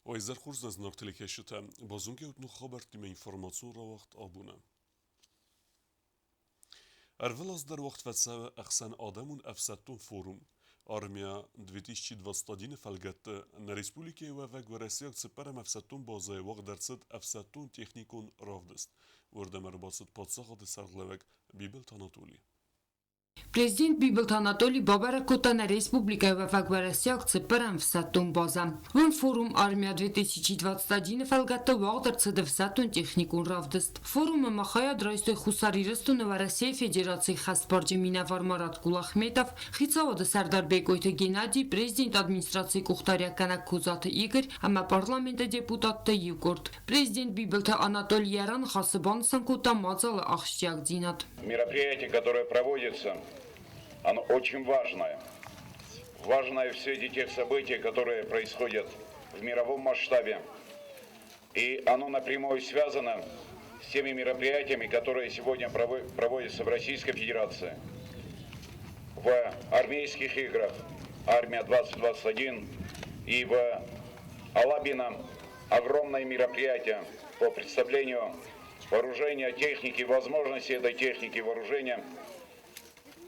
Уӕ хорз нӕ зынаргъ телекӕсджытӕ, базонгӕ ут ног хабӕрттимӕ информацион рауагъд абоны. Ӕрвылаз дӕр уагъд фӕцӕуы ӕхсӕнадӕмон ӕфсӕддон форум «Армия 2021-ы фӕлгӕтты нӕ республикӕйы уӕвӕг уӕрӕсейаг цыппӕрӕм ӕфсӕддон базӕйы уагъд ӕрцыд ӕфсӕддон-техникон равдыст. Уырдӕм ӕрбацыд паддзахады сӕргълӕууӕг Бибылты Анатоли. Президент Бибылты Анатолий бабӕрӕг кодта нӕ республикӕйы уӕвӕг уӕрӕсейаг цыппӕрӕм ӕфсӕддон базӕ. Уым форум «Армия-2021-ы фӕлгӕтты уагъд ӕрцыд ӕфсӕддон-техникон равдыст. Форумы ма хайад райстой Хуссар Ирыстоны Уӕрӕсейы Федерацийы хӕстбарджын минӕвар Марат Кулахметов, хицауады сӕрдар Бекъойты Геннадий, президент администрацийы къухдариуӕггӕнӕг Козаты Игорь ӕмӕ парламенты депутатты иу къорд. Президент Бибылты Анатолий йӕ раныхасы банысан кодта мадзалы ахсджиагдзинад. Мероприятие, которое проводится, оно очень важное. Важное в свете тех событий, которые происходят в мировом масштабе. И оно напрямую связано с теми мероприятиями, которые сегодня проводятся в Российской Федерации, в армейских играх «Армия-2021» и в Алабино огромное мероприятие по представлению вооружения, техники, возможности этой техники, вооружения,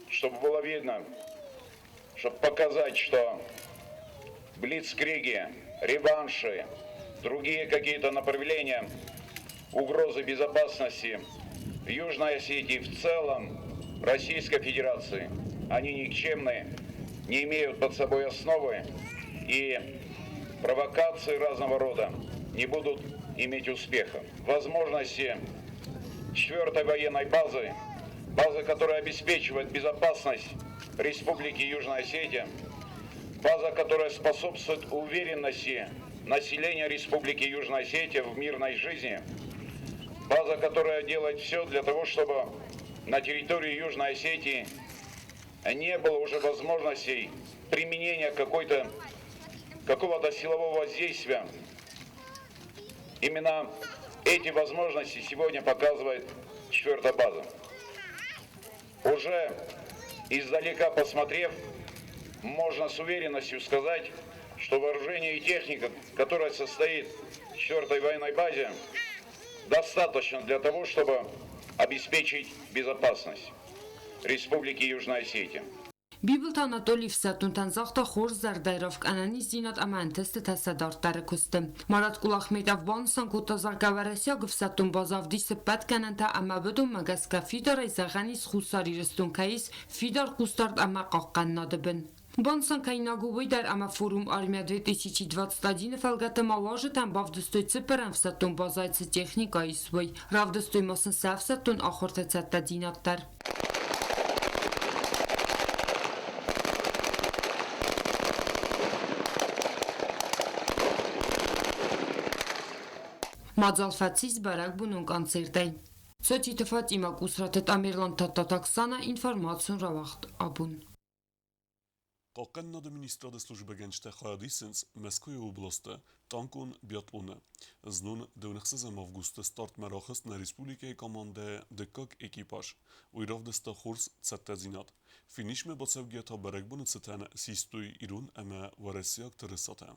чтобы было видно, чтобы показать, что блицкриги, реванши, другие какие-то направления угрозы безопасности Южной Осетии в целом Российской Федерации, они никчемны, не имеют под собой основы и провокации разного рода не будут иметь успеха. Возможности 4-й военной базы, базы, которая обеспечивает безопасность Республики Южная Осетия, база, которая способствует уверенности населения Республики Южная Осетия в мирной жизни, база, которая делает все для того, чтобы на территории Южной Осетии не было уже возможностей применения какого-то силового воздействия. Именно эти возможности сегодня показывает 4-я база. Уже издалека посмотрев, можно с уверенностью сказать, что вооружение и техника, которая состоит в 4-й военной базе, достаточно для того, чтобы обеспечить безопасность Республики Южная Осетия. Бибылты Анатолий ӕфсӕддонтӕн загъта хорз зӕрдӕйы ӕнӕниздзинад ӕмӕ ӕнтыстытӕ сӕ дарддӕры куысты. Марат Кулахметов банысан кодта, зӕгъгӕ, уӕрӕсейаг ӕфсӕддон базӕ ӕвдисы ӕппӕт гӕнӕнтӕ ӕмӕ уыдонмӕ гӕсгӕ фидарӕй зӕгъӕн ис Хуссар Ирыстон кӕй ис фидар хъусдард ӕмӕ хъахъхъӕнынады бын. Банысан кӕнинаг у уый дӕр, ӕмӕ форум «Армия-2021-ы фӕлгӕты ма уазджытӕн бавдыстой цыппӕрӕм ӕфсӕддон базӕйы цы техникӕ ис, уый. Равдыстой ма сын сӕ ӕфсӕддон ахуырты цӕттӕдзинад дӕр. Мадзал фӕцис бӕрӕгбонон концертӕй. Сотиты Фатимӕ, Къусраты Тамерлан, Тадтаты Оксана, информацион рауагъд абон. Хъахъхъӕнынады министрады службӕгӕнджытӕ хайад исынц Мӕскуыйы областы танкон биатлоны. Знон 26 августы стартмӕ рахызт нӕ республикӕйы командӕйы дыккаг экипаж. Уый равдыста хорз цӕттӕдзинад. Финишмӕ бацӕугӕйӕ та бӕрӕгбоны цытӕн систой ирон ӕмӕ уӕрӕсейаг тырысатӕ.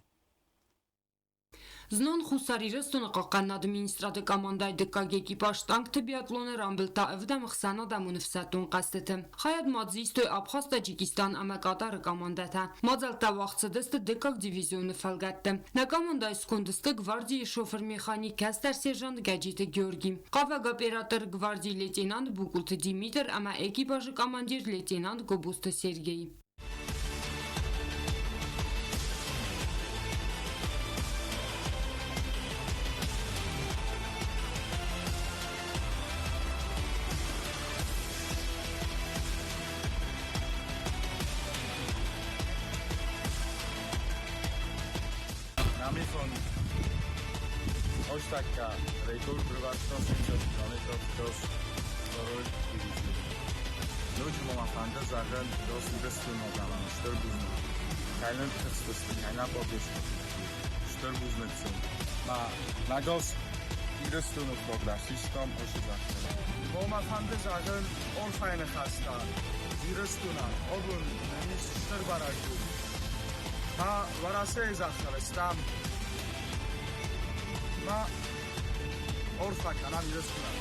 Знон Хуссар Ирыстоны хъахъхъӕнынады министрады командӕйы дыккаг экипаж танкты биатлоны рамбылдта ӕвдӕм ӕхсӕнадӕмон ӕфсӕддон хъӕзтыты. Хайад ма дзы истой Абхаз, Таджикистан ӕмӕ Катары командӕтӕ. Мадзӕлттӕ уагъд цыдысты дыккаг дивизионы фӕлгӕтты. Нӕ командӕйы сконды сты гвардийы шофыр-механик кӕстӕр сержант Гӕджиты Георгий, хъавӕг оператор гвардийы лейтенант Букъулты Димитр ӕмӕ экипажы командир лейтенант Гобозты Сергей. Nami von Osaka рекорд 26 второй дивизион. Ноджы ма мӕ фӕнды зӕгъын дос Ирыстоны адӕмӕн стыр бузныг. Кӕй нын тыхстысты, кӕй нӕ бабесты. Стыр бузныг сын. Ма нӕ дос Ирыстоны флаг систам оши загъта. Ма фӕнды зӕгъын арфӕйы ныхӕстӕ Ирыстонӕн абон нын ис стыр бӕрӕгбон. Ма Уӕрӕсейы зӕххыл стӕм. Ма хорз фӕкӕнӕм Ирыстонӕн.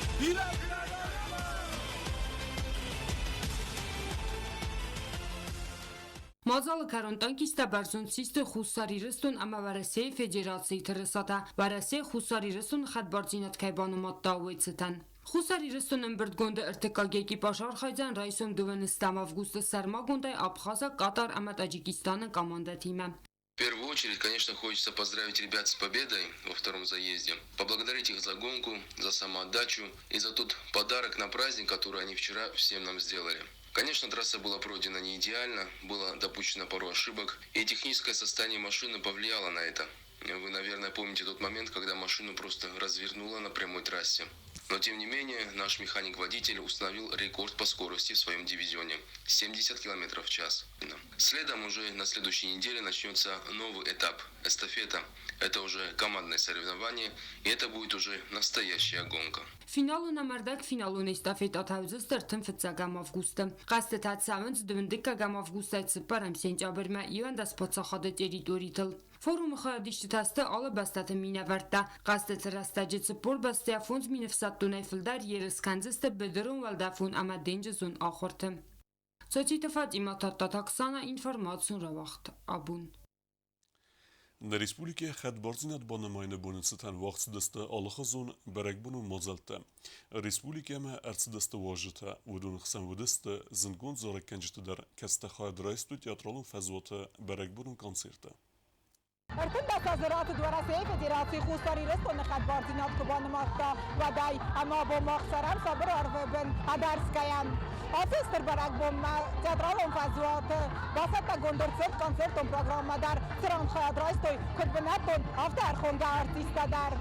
Мадзалы кӕрон танкисттӕ бӕрзонд систой Хуссар Ирыстон ӕмӕ Уӕрӕсейы Федерацийы тырысатӕ, Уӕрӕсе Хуссар Ирыстоны хӕдбардзинад кӕй банымадта, уый цытӕн. Хуссар Ирыстоны ӕмбырдгонды ӕртыккаг экипаж архайдзӕн райсом дыууӕнӕстӕм августы сӕрмагондӕй Абхазаг, Катар ӕмӕ Таджикистаны командӕтимӕ. В первую очередь, конечно, хочется поздравить ребят с победой во втором заезде, поблагодарить их за гонку, за самоотдачу и за тот подарок на праздник, который они вчера всем нам сделали. Конечно, трасса была пройдена не идеально, было допущено пару ошибок, и техническое состояние машины повлияло на это. Вы, наверное, помните тот момент, когда машину просто развернуло на прямой трассе. Но, тем не менее, наш механик-водитель установил рекорд по скорости в своем дивизионе – 70 км в час. Следом уже на следующей неделе начнется новый этап – эстафета. Это уже командное соревнование, и это будет уже настоящая гонка. Финалон ӕмӕ ӕрдӕгфиналон эстафетӕтӕ уыдзысты ӕртын фыццӕгӕм августы. Хъӕзтытӕ цӕуынц дыууындыккӕгӕм августӕй цыппӕрӕм сентябрьмӕ 11 паддзахады территоритыл. Форумы хайадисджытӕ сты алы бӕстӕты минӕвӕрттӕ. Хъӕзтыты рӕстӕджы 40 бӕстӕйӕ 5000 ӕфсӕддонӕй фылдӕр ерыс кӕндзысты быдырон, уӕлдӕфон ӕмӕ денджызон ахуырты. Цоциты Фатимӕ, Тадтаты Оксана, информацион рауагъд Абон. Нӕ республикӕйы хӕдбардзинад банымайыны боны цытӕн уагъд цыдысты алыхуызон бӕрӕгбонон мадзӕлттӕ. Республикӕмӕ ӕрцыдысты уазджытӕ, уыдон хсӕн уыдысты зындгонд зарӕггӕнджытӕ дӕр, кӕцытӕ хайад райстой театралон фӕзуаты бӕрӕгбонон концерты. 13 азы рацыд Уӕрӕсейы Федерацийы Хуссар Ирыстоны хӕдбардзинад куы банымадта, уӕдӕй, ӕмӕ абон мах цӕрӕм сабыр арвы бын ӕдӕрсгӕйӕ. Ацы стыр бӕрӕгбонмӕ театралон фӕзуаты бацӕттӕгонд ӕрцыд концертон программӕ дӕр, цыран хайад райстой куыд бынӕттон, афтӕ ӕрхонгӕ артисттӕ дӕр.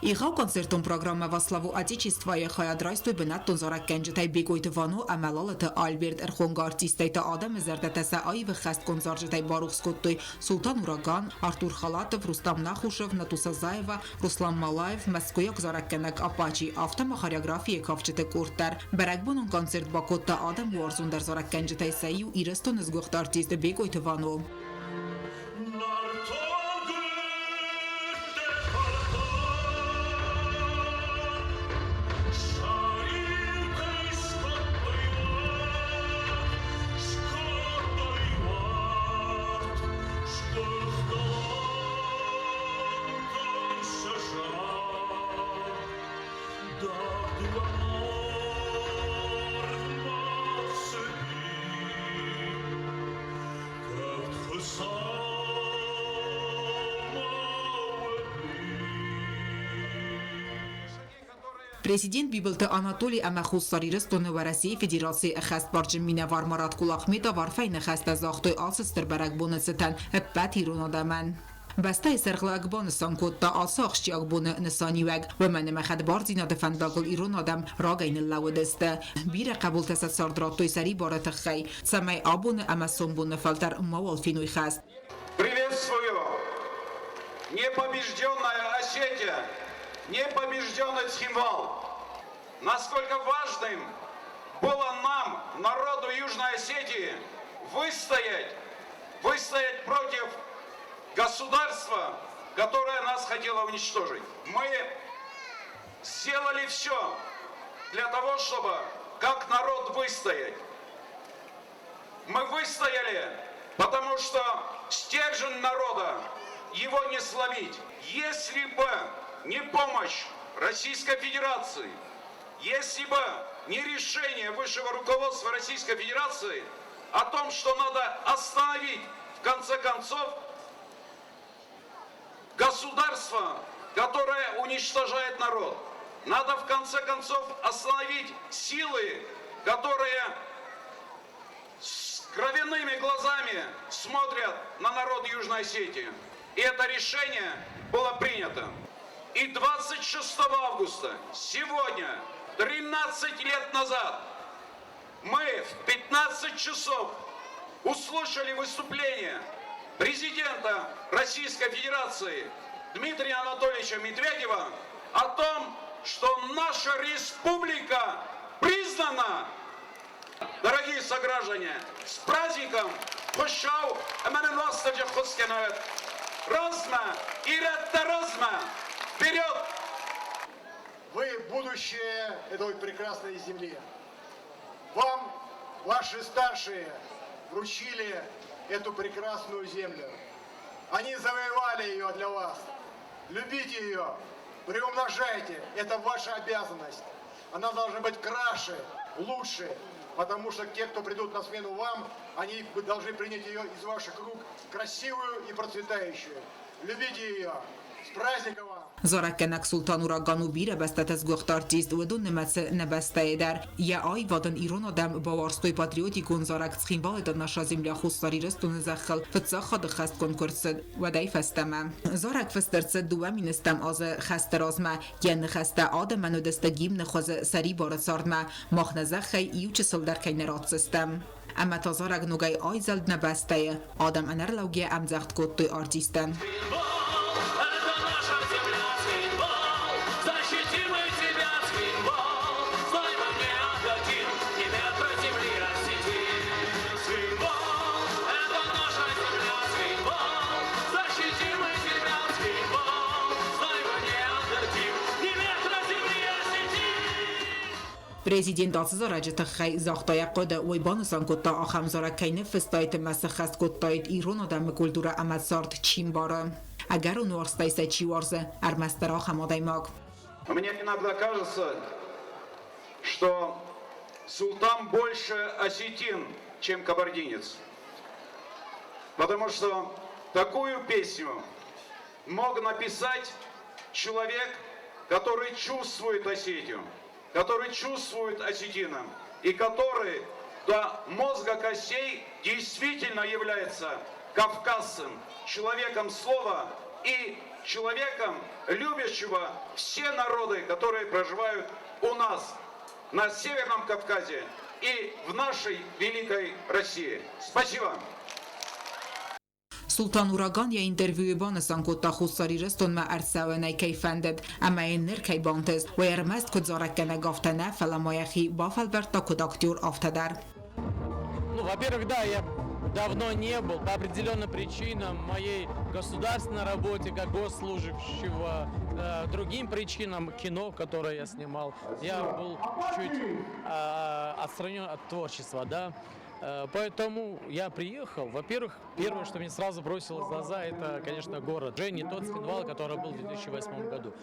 Егъау концертон программӕ «Во славу Отечества»-йы хайад райстой бынӕттон зарӕггӕнджытӕй Бекъойты Вано ӕмӕ Лалыты Альберт. Ӕрхонгӕ артисттӕй та адӕмы зӕрдӕтӕ сӕ аив ӕххӕстгонд зарджытӕй барухс кодтой Султан Ураган, Артур Халатов, Рустам Нахушев, Натуса Заева, Руслан Малаев, мӕскуыйаг зарӕггӕнӕг Апачи, афтӕ ма хореографийы кафджыты къорд дӕр. Бӕрӕгбонон концерт бакодта адӕмуарзондӕр зарӕггӕнджытӕй сӕ иу Ирыстоны сгуыхт артист Бекъойты Вано. Президент Бибылты Анатоли ӕмӕ Хуссар Ирыстоны Уӕрӕсейы Федерацийы ӕххӕстбарджын минӕвар Марат Кулахметов арфӕйы ныхӕстӕ загътой ацы стыр бӕрӕгбоны цытӕн ӕппӕт ирон адӕмӕн. Бӕстӕйы сӕргълӕууӕг банысан кодта ацы ахсджиаг боны нысаниуӕг, уымӕн ӕмӕ хӕдбардзинады фӕндагыл ирон адӕм рагӕй ныллӕууыдысты. Бирӕ хъӕбултӕ сӕ цард радтой сӕрибары тыххӕй, цӕмӕй абоны ӕмӕ сомбоны фӕлтӕр мауал феной хӕст. Приветствую непобежденная Осетия, непобежденный Цхинвал. Насколько важным было нам, народу Южной Осетии, выстоять, выстоять против государства, которое нас хотело уничтожить. Мы сделали все для того, чтобы как народ выстоять. Мы выстояли, потому что стержень народа, его не сломить. Если бы не помощь Российской Федерации, если бы не решение высшего руководства Российской Федерации о том, что надо остановить, в конце концов, государство, которое уничтожает народ. Надо в конце концов остановить силы, которые с кровяными глазами смотрят на народ Южной Осетии. И это решение было принято. И 26 августа, сегодня, 13 лет назад, мы в 15 часов услышали выступление президента Российской Федерации Дмитрия Анатольевича Медведева о том, что наша республика признана. Дорогие сограждане, с праздником! Хуыцау ӕмӕ нын Уастырджи ӕххуыс кӕнӕд! Размӕ, ирӕттӕ, размӕ! Вперед! Вы будущее этой прекрасной земли. Вам ваши старшие вручили эту прекрасную землю. Они завоевали ее для вас. Любите ее, приумножайте. Это ваша обязанность. Она должна быть краше, лучше, потому что те, кто придут на смену вам, они должны принять ее из ваших рук красивую и процветающую. Любите ее. С праздником вам! Зарӕггӕнӕг Султан Ураган у бирӕ бӕстӕты сгуыхт артист, уыдон нымӕцы нӕ бӕстӕйы дӕр. Йӕ аивадӕн ирон адӕм бауарзтой патриотикон зарӕг Цхинвалы дӕр Наша земля Хуссар Ирыстоны зӕххыл фыццаг хатт ӕххӕстгонд куы рцыд, уӕдӕй фӕстӕмӕ. Зарӕг фыст ӕрцыд 2000-ӕм азы хӕсты размӕ. Йӕ ныхӕстӕ адӕмӕн уыдысты гимны хуызы сӕрибары цардмӕ, мах нӕ зӕххӕй иу чысыл дӕр кӕй нӕ ратдзыстӕм. Ӕмӕ та зарӕг ногӕй айзӕлд нӕ бӕстӕйы. Адӕм ӕнӕрлӕугӕ ӕмдзӕгъд кодтой артисттӕн. Президент ацы зарӕджы тыххӕй загъта йӕ хъуыды, уый банысан кодта, ахӕм зарӕг кӕй ныффыстаид ӕмӕ сӕххӕст кодтаид ирон адӕмы культурӕ ӕмӕ цард чи мбары. Ӕгӕрон уарзтӕй сӕ чи уарзы, ӕрмӕстдӕр ахӕм адӕймаг. Мне иногда кажется, что Султан больше осетин, чем кабардинец. Потому что такую песню мог написать человек, который чувствует Осетию, который чувствует осетина и который до мозга костей действительно является кавказцем, человеком слова и человеком, любящего все народы, которые проживают у нас на Северном Кавказе и в нашей великой России. Спасибо! Султан Ураган йӕ интервьюйы банысан кодта Хуссар Ирыстонмӕ ӕрцӕуынӕй кӕй фӕндыд ӕмӕ йын ныр кӕй бантыст, уый ӕрмӕст куыд зарӕггӕнӕг афтӕ нӕ, фӕлӕ ма йӕхи бафӕлвӕрдта куыд актер, афтӕ дӕр. Ну, во-первых, да, я давно не был по определенным причинам моей государственной работе как госслужащего, другим причинам кино, которое я снимал. Я был чуть отстранен от творчества, да. Поэтому я приехал. Во-первых, первое, что мне сразу бросилось в глаза, это, конечно, город. Уже не тот Цхинвал, который был в 2008 году.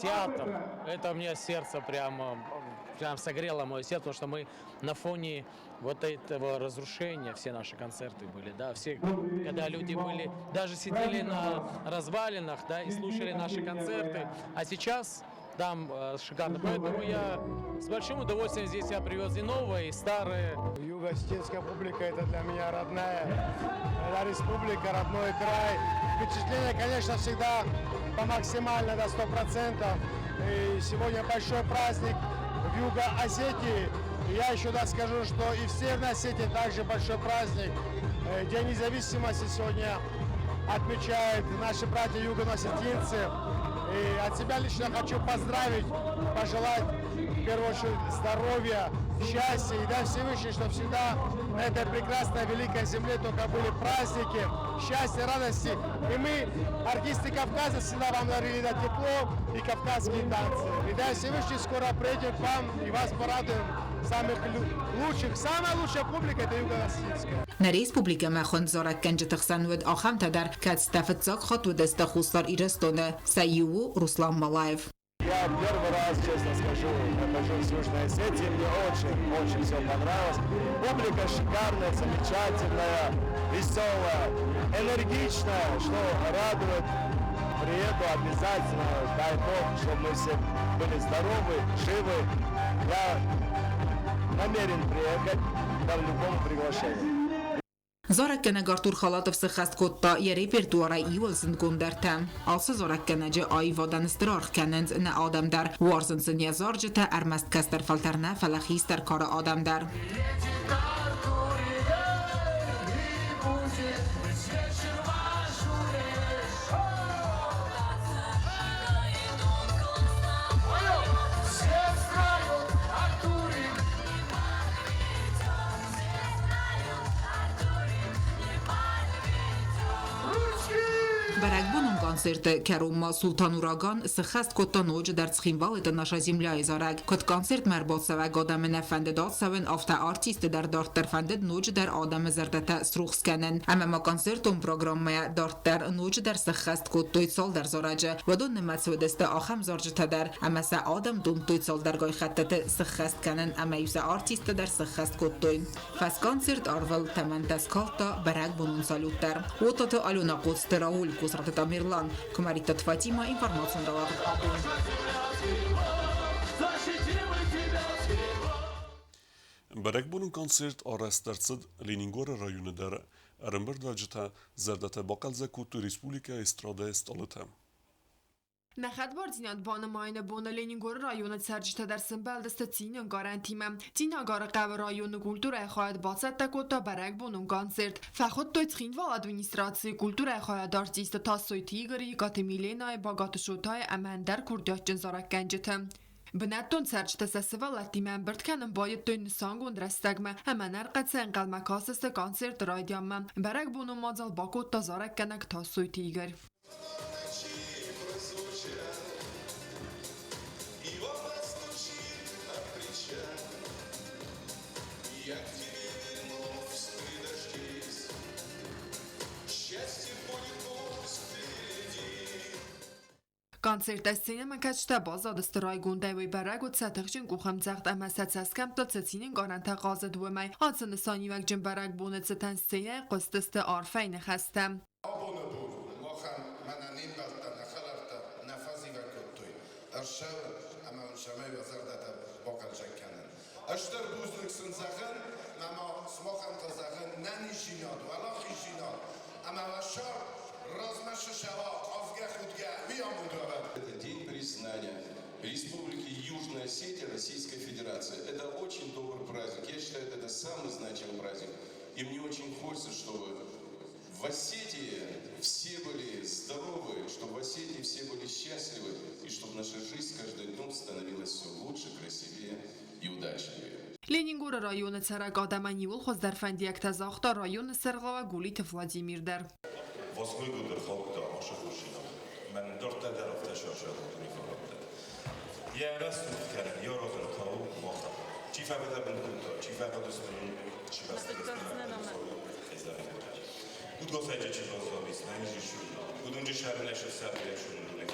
Театр. Это мне сердце прямо, прям согрело мое сердце, потому что мы на фоне вот этого разрушения все наши концерты были, да, все, когда люди были, даже сидели на развалинах, да, и слушали наши концерты, а сейчас там шикарно. Поэтому я с большим удовольствием здесь я привез и новое, и старое. Юго-Осетинская публика – это для меня родная республика, родной край. Впечатление, конечно, всегда по максимально до 100%. И сегодня большой праздник в Юго-Осетии. Я еще да скажу, что и в Северной Осетии также большой праздник. День независимости сегодня отмечают наши братья юго-осетинцы. И от себя лично хочу поздравить, пожелать в первую очередь здоровья, счастья и дай Всевышний, чтобы всегда на этой прекрасной великой земле только были праздники, счастье, радости. И мы, артисты Кавказа, всегда вам дарили да, тепло и кавказские танцы. И дай Всевышний, скоро приедем к вам и вас порадуем самых лучших. Самая лучшая публика – это Юго-Осетинская. Нӕ республикӕмӕ хуынд зарӕггӕнджыты хсӕн уыд ахӕмтӕ дӕр, кӕцытӕ фыццаг хатт уыдысты Хуссар Ирыстоны. Сӕ иу у Руслан Малаев. Я первый раз, честно скажу, нахожусь в Южной Осетии. Мне очень-очень все понравилось. Публика шикарная, замечательная, веселая, энергичная, что радует. Приеду обязательно, дай Бог, чтобы мы все были здоровы, живы. Я намерен приехать по любому приглашению. Зарӕггӕнӕг Артур Халатов сӕххӕст кодта йӕ репертуарӕй иуыл зындгонддӕртӕ. Ацы зарӕггӕнӕджы аивадӕн стыр аргъ кӕнынц нӕ адӕм дӕр. Уарзынц ын йӕ зарджытӕ ӕрмӕст кӕстӕр фӕлтӕр нӕ, фӕлӕ хистӕр кары адӕм дӕр. Бӕрӕгбонон концерты кӕронмӕ Султан Ураган сыххӕст кодта ноджыдӕр Цхинвалы Наша земля-йы зарӕг. Куыд концертмӕ ӕрбацӕуӕг адӕмы нӕ фӕндыд ацӕуын, афтӕ артисты дӕр дарддӕр фӕндыд ноджыдӕр адӕмы зӕрдӕтӕ срухс кӕнын. Ӕмӕ ма концертон программӕйӕ дарддӕр ноджыдӕр сыххӕст кодтой цалдӕр зарӕджы. Уыдон нымӕц уыдысты ахӕм зарджытӕ дӕр, ӕмӕ сӕ адӕм домдтой цалдӕргай хӕттыты сыххӕст кӕнын ӕмӕ-иу сӕ артисттӕ дӕр сыххӕст кодтой. Фӕсконцерт арвыл тӕмӕнтӕ скалдта бӕрӕгбонон салют дӕр. Отаты Алена Коцты Рауль, Косырты Тамерлан, Куымӕридтаты Фатимӕ информацион рауагъд абон. Бӕрӕгбонон концерт арӕзт ӕрцыд Ленингоры районы дӕр. Ӕрӕмбырдуӕвджытӕ зӕрдӕтӕ бахъӕлдзӕг кодтой республикӕйы эстрадӕйы стъалытӕ. Нӕ хӕдбардзинад банымайыны боны Ленингоры районы цӕрджытӕ дӕр сӕмбӕлдысты цинӕнгарӕнтимӕ. Цинагары хъӕуы районы культурӕйы хайад бацӕттӕ кодта бӕрӕгбонон концерт. Фӕхуыдтой Цхинвалы администрацийы культурӕйы хайады артисты Тасойты Игоры, Икъаты Миленайы, Багаты Шотайы ӕмӕ ӕндӕр курдиатджын зарӕггӕнджыты. Бынӕттон цӕрджытӕ сӕ сывӕллӕттимӕ ӕмбырд кӕнын байдыдтой нысангонд рӕстӕгмӕ ӕмӕ ӕнӕрхъӕцӕй ӕнхъӕлмӕ кастысты концерты райдианмӕ. Бӕрӕгбонон мадзал бакодта зарӕггӕнӕг Тасойты Игорь. Я к тебе вернусь, ты дождись. Счастье будет пусть впереди. Концерттӕ сценӕмӕкӕсджытӕ баззадысты райгондӕй, уый бӕрӕг уыд сӕ тыхджын къухӕмдзӕгъд ӕмӕ сӕ цӕсгӕмттыл цы цинӕнкъарӕнтӕ хъазыд, уымӕй. Ацы нысаниуӕгджын бӕрӕгбоны цытӕн сценӕйы хъуыстысты арфӕйы ныхӕстӕ. Абоны бон махӕн мӕнӕ не мбӕлттӕ, нӕ хӕлӕрттӕ нӕ фӕзивӕг кодтой ӕрсӕвын ӕмӕ уын цӕмӕй уӕ зӕрдӕтӕ бахъӕлдзӕг кӕнын. Стыр бузныг сын зӕгъын ӕмӕ ма сымахӕн та зӕгъын нӕниздзинад, уӕлахиздзинад ӕмӕ уӕ сӕр размӕ сысӕуа, хъазгӕ-худгӕ, уый амонд уӕ уӕд. Это день признания Республики Южная Осетия Российской Федерации. Это очень добрый праздник. Я считаю, это самый значимый праздник. И мне очень хочется, чтобы в Осетии все были здоровы, чтобы в Осетии все были счастливы, и чтобы наша жизнь с каждым днем становилась все лучше, красивее и удачливее. Ленингоры районы цӕрӕг адӕмӕн иууыл хуыздӕр фӕндиӕгтӕ загъта районы сӕргълӕууӕг Гулиты Владимир дӕр. Восьмой хаудта ашыхушина. Мӕн дарддӕр афтӕ Я растут кӕнын, я розын тау маха. Чи фӕвӕдӕ бын кодта, чи фӕвӕдыстон, чи Udgosajdzie ci rozrobić, najniższy. Udundzie szarne się sobie szundunek.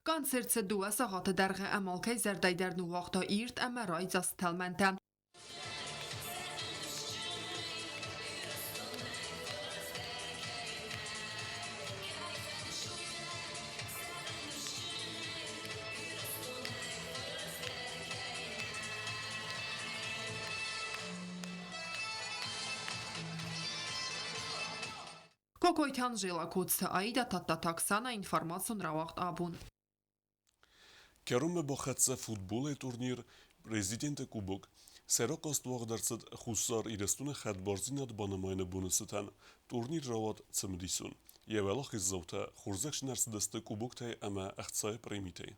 Концерт цы дыууӕ сахаты дӕргъы ӕмӕ алкӕй зӕрдӕйы дӕр ныууагъта ирд ӕмӕ райдзаст тӕлмӕнтӕ. Кокойты Анжела, Коцты Аида, Тадтаты Оксана, информацион рауагъд абон. Кӕронмӕ бахӕццӕ футболӕй турнир Президенты Кубок. Сӕйраг хъазт уагъд ӕрцыд Хуссар Ирыстоны хӕдбардзинад банымайыны боны цытӕн. Турнир рауад цымыдисон. Йӕ уӕлахиздзаутӕ хорзӕхджын ӕрцыдысты кубоктӕй ӕмӕ ӕхцайы премитӕй.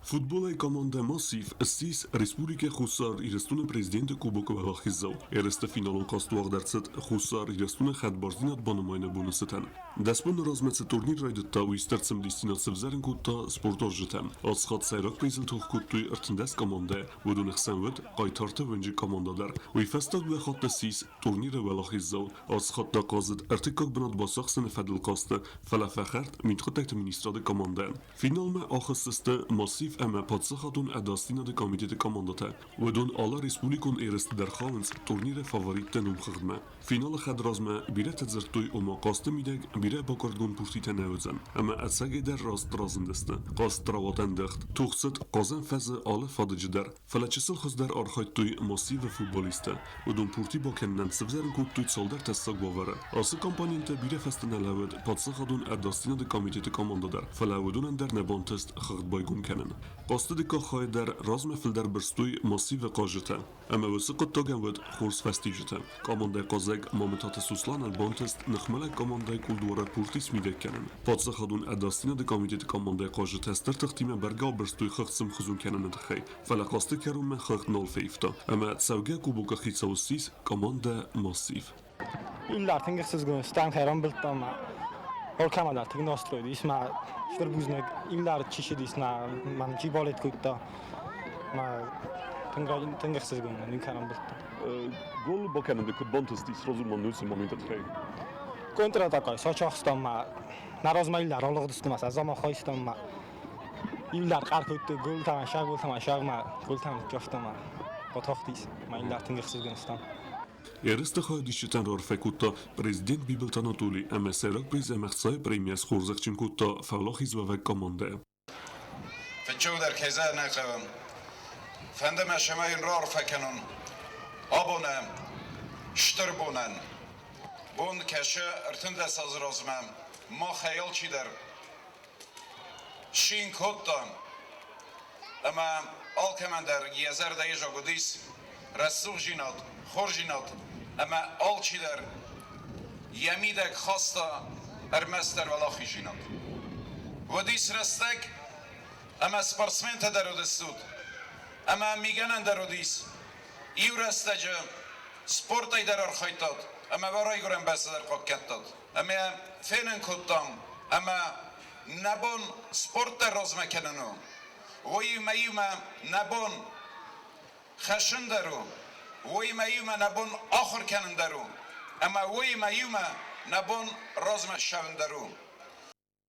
Футболӕй командӕ «Массив» ссис Республикӕ Хуссар Ирыстоны Президенты Кубокы уӕлахиздзау. Ерысты финалон хъазт уагъд ӕрцыд Хуссар Ирыстоны хӕдбардзинад банымайыны боны цытӕн. 10 боны размӕ цы турнир райдыдта, уый стыр цымыдисдзинад сывзӕрын кодта спортуарзджытӕм. Ацы хатт сӕйраг призыл тох кодтой 13 командӕ, уыдоны хсӕн уыд Хъайтарты уынджы командӕ дӕр. Уый фӕстӕ дыууӕ хатты ссис турниры уӕлахиздзау. Ацы хатт та хъазыд ӕртыккаг бынат бацахсыны фӕдыл хъазты, фӕлӕ фӕхӕрд мидхъуыддӕгты министрады командӕйӕн. Финалмӕ ахызтысты Массив ӕмӕ Паддзахадон ӕдасдзинады комитеты командӕтӕ. Уыдон алы республикон ерысты дӕр хауынц турниры фаворитты номхыгъдмӕ. Финалы хӕдразмӕ бирӕтӕ дзырдтой, ома хъазты мидӕг бирӕ бакъуырдгонд пуртитӕ нӕ уыдзӕн. Ӕмӕ ӕцӕгӕйдӕр раст разындысты. Хъазт рауад ӕндӕгъд. Тох цыд Хъазӕн фӕзы алы фадыджы дӕр. Фӕлӕ чысыл хуыздӕр архайдтой Массивы футболисттӕ. Уыдон пурти бакӕнынӕн сывзӕрын кодтой цалдӕр тӕссаг уавӕры. Ацы компоненттӕ бирӕ фӕстӕ нӕ лӕууыд Паддзахадон ӕдасдзинады комитеты командӕ дӕр, фӕлӕ уыдонӕн дӕр нӕ бантыст хыгъд байгом кӕнын. Хъазты дыккаг хайы дӕр размӕ фылдӕр бырстой Массивы хъазджытӕ ӕмӕ уыцы хъуыддагӕн уыд хорз фӕстиуджытӕ. Командӕйы хъазӕг Мамытаты Сусланӕн бантыст ныхмӕлӕг командӕйы кулдуары пурти смидӕг кӕнын. Паддзахадон ӕдасдзинады комитеты командӕйы хъазджытӕ стыр тыхтимӕ бӕргӕ абырстой хыгъд сӕмхуызон кӕныны тыххӕй, фӕлӕ хъазты кӕронмӕ хыгъд нал фӕивта ӕмӕ цӕугӕ кубокы хицау ссис командӕ Массив. Иллар тынг ӕхсызгон стӕм ӕрӕмбылдтам алкӕмӕ тынг настрой ис мӕ стыр бузныг Иллар чи сидис нӕ мӕн чи балет кодта мӕ тынг тынг ӕхсызгон нын ӕрӕмбылдтам. Гол бакӕнын куыд бантыстис разумон нуцы моменты тыххӕй? Контратакӕй сачахстам мӕ нӕ размӕ Иллар алыгъдысты мӕ сӕ замахайстам мӕ Иллар хъӕр кодтой голтӕ сӕ голтӕ сӕгмӕ голтӕ ныццавта мӕ батахтис мӕ Иллар тынг ӕхсызгон стӕм. Ерысты хайадисджытӕн раарфӕ кодта президент Бибылты Анатоли ӕмӕ сӕйраг приз ӕмӕ ӕхцайы премийӕ схорзӕхджын кодта фӕуӕлахизуӕвӕг командӕ. Фыццагдӕр кӕй нӕ хъӕуы, фӕнды мӕ цӕмӕй йын раарфӕ кӕнон абоны стыр бонӕн. Бон кӕсы 13 азы размӕ махӕй алчидӕр цин кодта ӕмӕ алкӕмӕн дӕр йӕ зӕрдӕйы зӕгъ уыдис рӕсугъдзинад, хорздзинад ӕмӕ алчидӕр йӕ мидӕг хаста ӕрмӕстдӕр уӕлахиздзинад. Уыдис рӕстӕг ӕмӕ спортсментӕ дӕр уыдыстут ӕмӕ мигӕнӕн дӕр уыдис. Иу рӕстӕджы спортӕй дӕр архайдтат ӕмӕ уӕ райгуырӕн бӕстӕ дӕр хъахъхъӕдтат. Ӕмӕ фенын кодтам ӕмӕ нӕ бон спорт дӕр размӕ кӕнын у. Уыимӕ иумӕ нӕ бон хӕссын дӕр у, уыимӕ иумӕ нӕ бон ахуыр кӕнын дӕр у, ӕмӕ уыимӕ иумӕ нӕ бон размӕ ссӕуын дӕр у.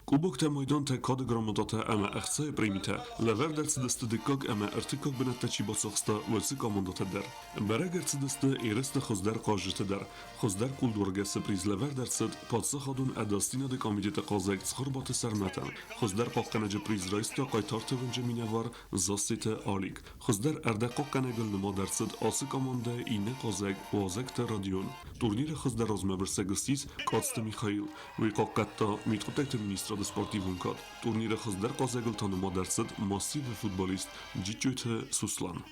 Кубоктӕ, майдантӕ, кады грамотатӕ ӕмӕ ӕхцайы премитӕ лӕвӕрд ӕрцыдысты дыккаг ӕмӕ ӕртыккаг бынӕттӕ чи бацахста, уыцы командӕтӕ дӕр. Бӕрӕг ӕрцыдысты ерысты хуыздӕр хъазджытӕ дӕр. Хуыздӕр къулдуаргӕсы приз лӕвӕрд ӕрцыд Паддзахадон ӕдасдзинады комитеты хъазӕг Цхуырбаты Сӕрмӕтӕн. Хуыздӕр хъахъхъӕнӕджы приз райста Хъайтарты уынджы минӕвар Зассеты Алик. Хуыздӕр ӕрдӕгхъахъхъӕнӕгыл нымад ӕрцыд ацы командӕйы иннӕ хъазӕг Уазӕгты Родион. Турниры хуыздӕр размӕбырсӕг ссис Къадзты Михаил. Уый хъахъхъӕдта Мидхъуыддӕгты министрады спортивон кад. Турниры хуыздӕр хъазӕгыл та нымад ӕрцыд Массивы футболист Джиджджойты Суслан.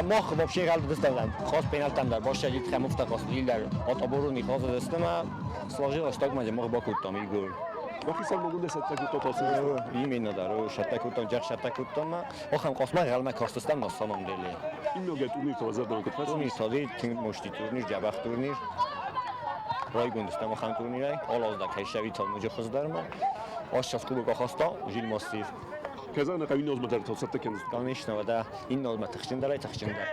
Мах вообще гал хос пенальтам дӕр бассегít хемuftak azt iller ataboruni hazudöztem, сложилось так, hogy мах бакодтам игол. Бахицӕн десӕттӕ Именно да, шаттакутам, жах шаттакутам. Охам қосма гал костостам на самом деле. Именно турнир таза Турнир сади мошти турнир, жабах турнир. Райгондостам охам турнирай, алазда кайшави тал мужи хуздарма. Ашчас кубок ахаста, жил массив. Казана қавин озматар тавсатта кенз. Конечно, да, инна озма тахчиндар, тахчиндар.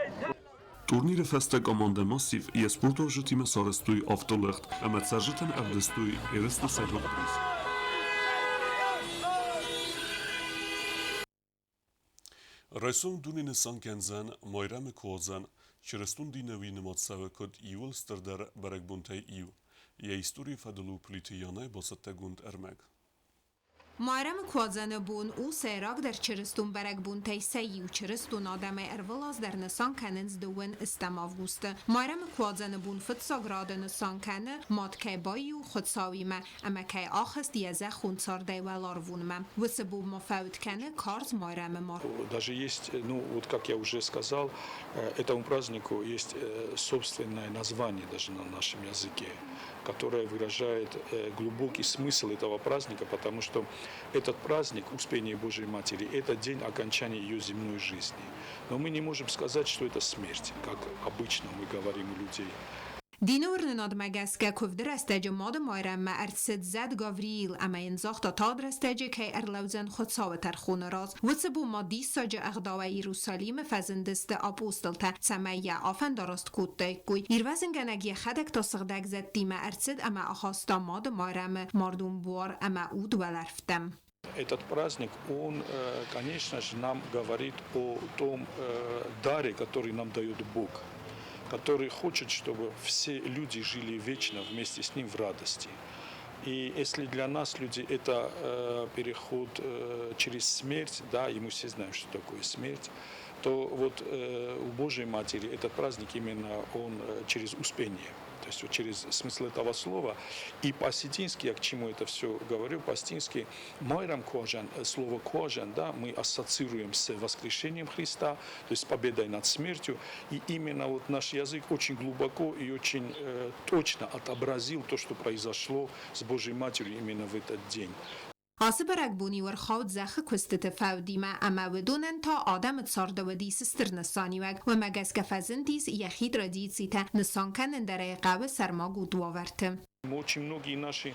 Турниры фӕстӕ командӕ Массив йӕ спортуарзджытимӕ сарӕзтой автолӕгъд ӕмӕ цӕрджытӕн ӕвдыстой ерысты сӕйраг приз. Райсом дуне нысан кӕндзӕн Майрӕмы куадзӕн. Чырыстон дины уый нымад цӕуы куыд иууыл стырдӕр бӕрӕгбонтӕй иу. Йӕ историйы фӕдыл у Плиты Янӕйы бацӕттӕгонд ӕрмӕг. Майрӕмы куадзӕны бон у сӕйрагдӕр чырыстон бӕрӕгбонтӕй сӕ иу. Чырыстон адӕмӕй ӕрвылаз дӕр нысан кӕнынц 2 августы. Майрӕмы куадзӕны бон фыццаг рады нысан кӕны, мад кӕй баиу Хуыцауимӕ ӕмӕ кӕй ахызт йӕ зӕххон цардӕй уӕларвонмӕ. Уыцы бон ма фӕуд кӕны карз Майрӕмы мард. Даже есть, ну вот как я уже сказал, этому празднику есть собственное название даже на нашем языке, которое выражает глубокий смысл этого праздника, потому что этот праздник, Успение Божией Матери, это день окончания ее земной жизни. Но мы не можем сказать, что это смерть, как обычно мы говорим у людей. Дины уырнынадмӕ гӕсгӕ куывды рӕстӕджы Мады Майрӕммӕ ӕрцыд зӕд Гавриил ӕмӕ йын загъта тагъд рӕстӕджы кӕй ӕрлӕудзӕн Хуыцауы тӕрхоны раз. Уыцы бон ма диссаджы ӕгъдауӕй Иерусалимы фӕзындысты апостолтӕ, цӕмӕй йӕ афӕндараст кодтаиккой. Ирвӕзынгӕнӕг йӕхӕдӕг та сыгъдӕг зӕдтимӕ ӕрцыд ӕмӕ ахаста Мады Майрӕмы мӕрдон буар ӕмӕ уд уӕлӕрвтӕм. Этот праздник, он, конечно же, нам говорит о том даре, который нам дает Бог, который хочет, чтобы все люди жили вечно вместе с Ним в радости. И если для нас, люди, это переход через смерть, да, и мы все знаем, что такое смерть, то вот у Божьей Матери этот праздник именно он через успение. То есть вот через смысл этого слова. И по-осетински, я к чему это все говорю, по-осетински Майрам Куаджан, слово Куаджан, да, мы ассоциируем с воскрешением Христа, то есть с победой над смертью. И именно вот наш язык очень глубоко и очень точно отобразил то, что произошло с Божьей Матерью именно в этот день. Ацы бӕрӕгбон-иу ӕрхауд зӕххы куыстыты фӕудимӕ ӕмӕ уыдонӕн та адӕмы царды уыдис стыр нысаниуӕг. Уымӕ гӕсгӕ фӕзындис йӕхи традицитӕ, нысан кӕнын дӕр ӕй хъӕуы сӕрмагонд уавӕрты. Очень многие наши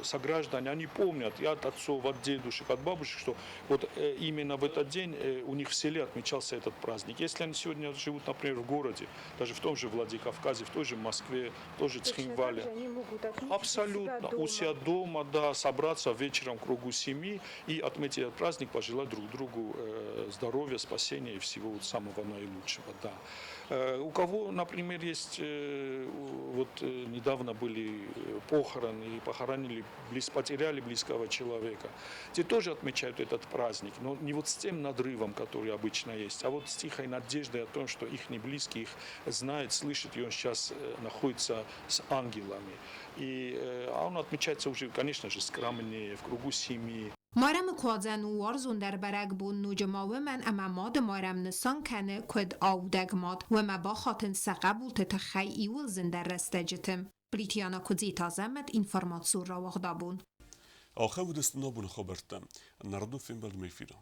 сограждане, они помнят и от отцов, от дедушек, от бабушек, что вот именно в этот день у них в селе отмечался этот праздник. Если они сегодня живут, например, в городе, даже в том же Владикавказе, в той же Москве, в той же Цхинвале. Они могут отметить Абсолютно. У У себя себя дома, да, собраться вечером в кругу семьи и отметить этот праздник, пожелать друг другу здоровья, спасения и всего вот самого наилучшего, да. У кого, например, есть, вот недавно были похороны и похоронили, потеряли близкого человека, те тоже отмечают этот праздник, но не вот с тем надрывом, который обычно есть, а вот с тихой надеждой о том, что их близкий их знает, слышит, и он сейчас находится с ангелами. И а он отмечается уже, конечно же, скромнее, в кругу семьи. Майрӕмы куадзӕн у уарзондӕр бӕрӕгбон ноджы ма уымӕн, ӕмӕ Мады Майрӕм нысан кӕны, куыд аудӕг мад, уымӕ бахатынц сӕ хъӕбулты тыххӕй иууыл зындӕр рӕстӕджыты. Плитиана Куыдзеты Азӕмӕт, информацион рауагъд абон. Ахӕм уыдысты нӕ абоны хабӕрттӕ. Нӕ радон фембӕлдмӕ эфиры.